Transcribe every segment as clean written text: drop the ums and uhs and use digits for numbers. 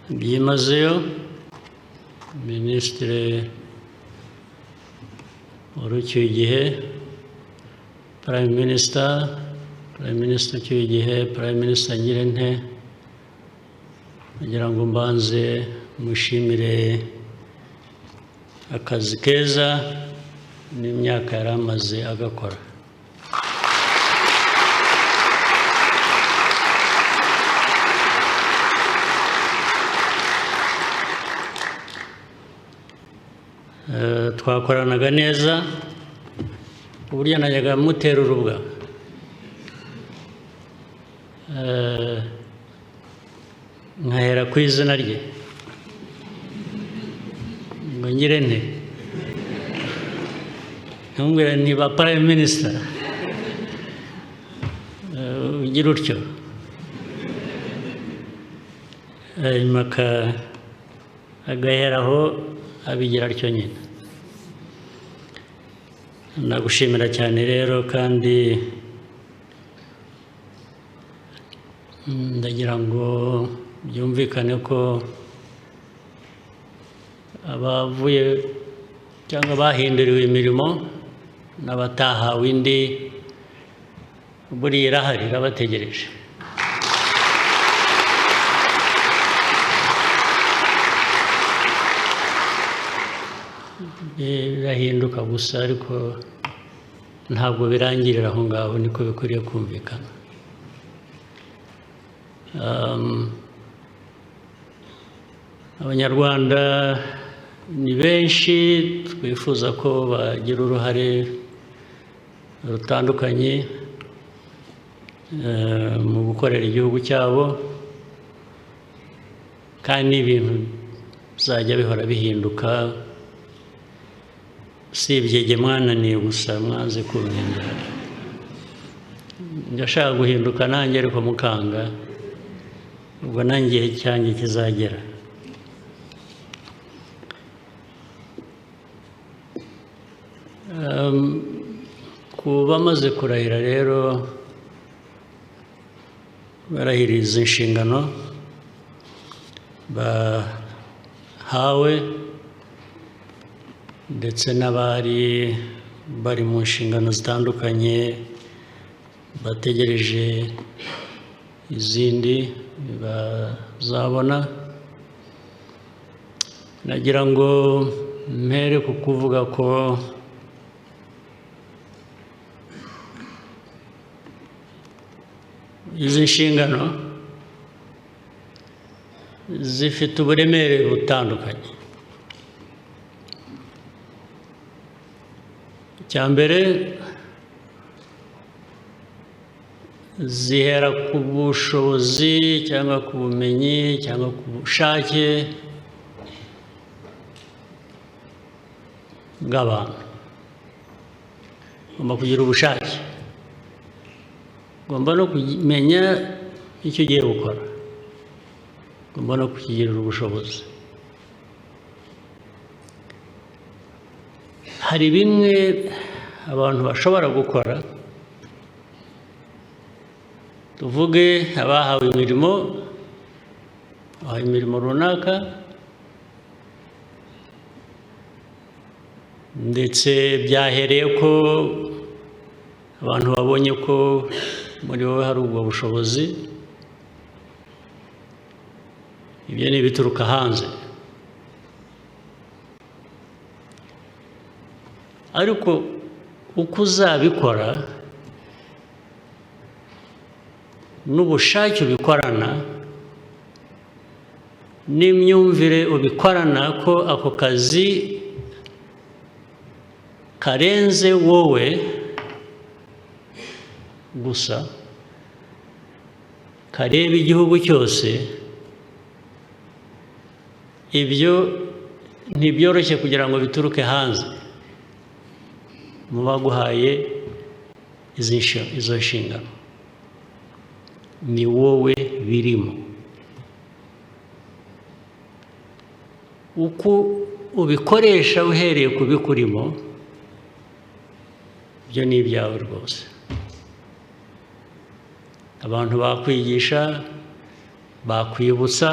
Byimazeyo, Minisitiri wari ucyuye igihe, Prime Minister, Prime Minister ucyuye igihe, Prime Minister Ngirente, kugira ngo mbanze mushimire akazi keza n'imyaka yari amaze agakora. Twakoranaga neza uburyo najyaga mutera urubwa. Nkahera ku izina rye ngo Ngirente, nkamubwira nti ba Prime Minister, ugira utyo, hanyuma agaheraho abigira atyo nyine. Ndagushimira cyane rero, kandi ndagira ngo byumvikane ko abavuye cyangwa bahinduriwe imirimo n'abatahawe indi, buriya irahari irabategereje. Birahinduka gusa, ariko ntabwo birangirira aho ngaho, niko bikwiriye kumvikana. Abanyarwanda ni benshi twifuza ko bagira uruhare rutandukanye mu gukorera igihugu cyabo, kandi ibintu bizajya bihora bihinduka. Usibye jye mwananiye gusa mwanze kumpindura, ndashaka guhinduka nanjye ariko mukanga, ubwo nanjye igihe cyanjye kizagera. Ku bamaze kurahira rero, barahiriza inshingano bahawe, ndetse n'abari bari mu nshingano zitandukanye bategereje izindi bazabona. Nagira ngo mpere ku kuvuga ko izi nshingano zifite uburemere butandukanye. Icya mbere, zihera ku bushobozi cyangwa ku bumenyi cyangwa ku bushake bw'abantu. Ugomba kugira ubushake, ugomba no kumenya icyo ugiye gukora, ugomba no kukigirira ubushobozi. Hari bimwe abantu bashobora gukora, tuvuge abahawe imirimo, bahawe imirimo runaka, ndetse byahereye ko abantu babonye ko muri wowe hari ubwo bushobozi. Ibyo ni ibituruka hanze, ariko uko uzabikora n'ubushake ubikorana n'imyumvire ubikorana ko ako kazi karenze wowe gusa, kareba igihugu cyose, ibyo ntibyoroshye kugira ngo bituruke hanze mu baguhaye izo nshingano. Ni wowe birimo. Uko ubikoresha uhereye ku bikurimo, ibyo ni ibyawe rwose. Abantu bakwigisha, bakwibutsa,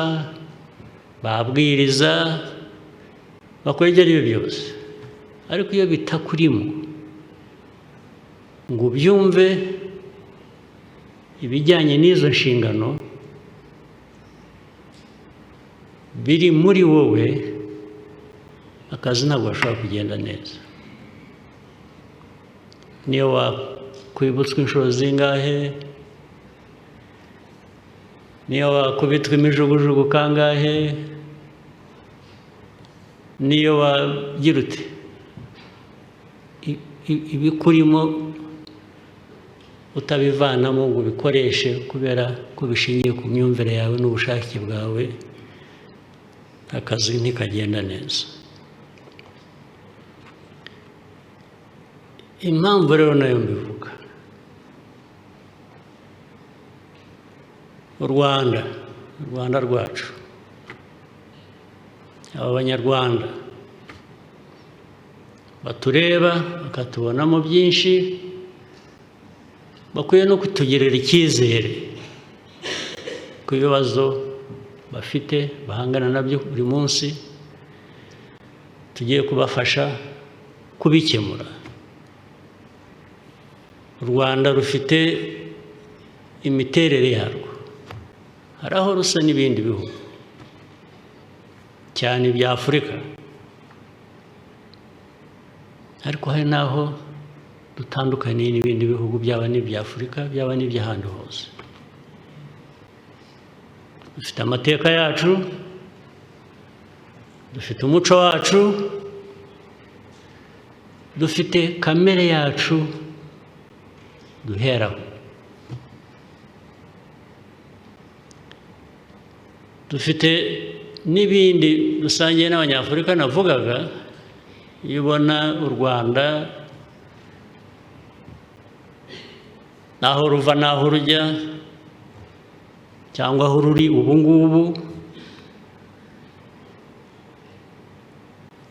Babwiriza, bakora ibyo ari byo byose, ariko iyo bitakurimo ngo ubyumve, ibijyanye n'izo nshingano biri muri wowe, akazi ntabwo gashobora kugenda neza. Niyo wakwibutswa inshuro zingahe, niyo wakubitwa imijugujugu kangahe, niyo wagira ute, ibikurimo utabivanamo ngo ubikoreshe kubera ko bishingiye ku myumvire yawe n'ubushake bwawe, akazi ntikagenda neza. Impamvu rero nayo mbivuga, u Rwanda rwacu, aba banyarwanda batureba bakatubonamo byinshi, bakwiye no kutugirira icyizere ku bibazo bafite bahangana nabyo buri munsi, tugiye kubafasha kubikemura. U Rwanda rufite imiterere yarwo, hari aho rusa n'ibindi bihugu cyane ibya Afurika, ariko hari n'aho dutandukaniye n'ibindi bihugu, byaba n'ibya Afurika, byaba n'iby'ahandi hose. Dufite amateka yacu, dufite umuco wacu, dufite kamere yacu duheraho, dufite n'ibindi dusangiye n'Abanyafurika. Navugaga, iyo ubona u Rwanda naho ruva naho rujya, cyangwa aho ruri ubu ngubu,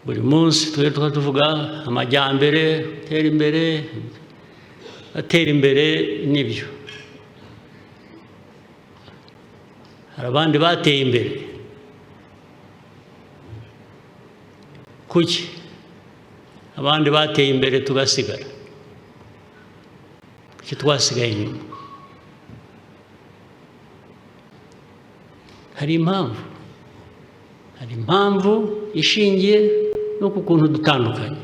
buri munsi twe tuba tuvuga amajyambere, gutera imbere, atera imbere nibyo. Hari abandi bateye imbere, kuki abandi bateye imbere tugasigara? Kuki twasigaye inyuma? Hari impamvu, hari impamvu ishingiye no ku kuntu dutandukanye.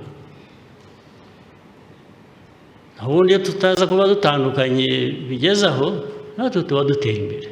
Ubundi iyo tutaza kuba dutandukanye bigeze aho, natwe tuba dutera imbere.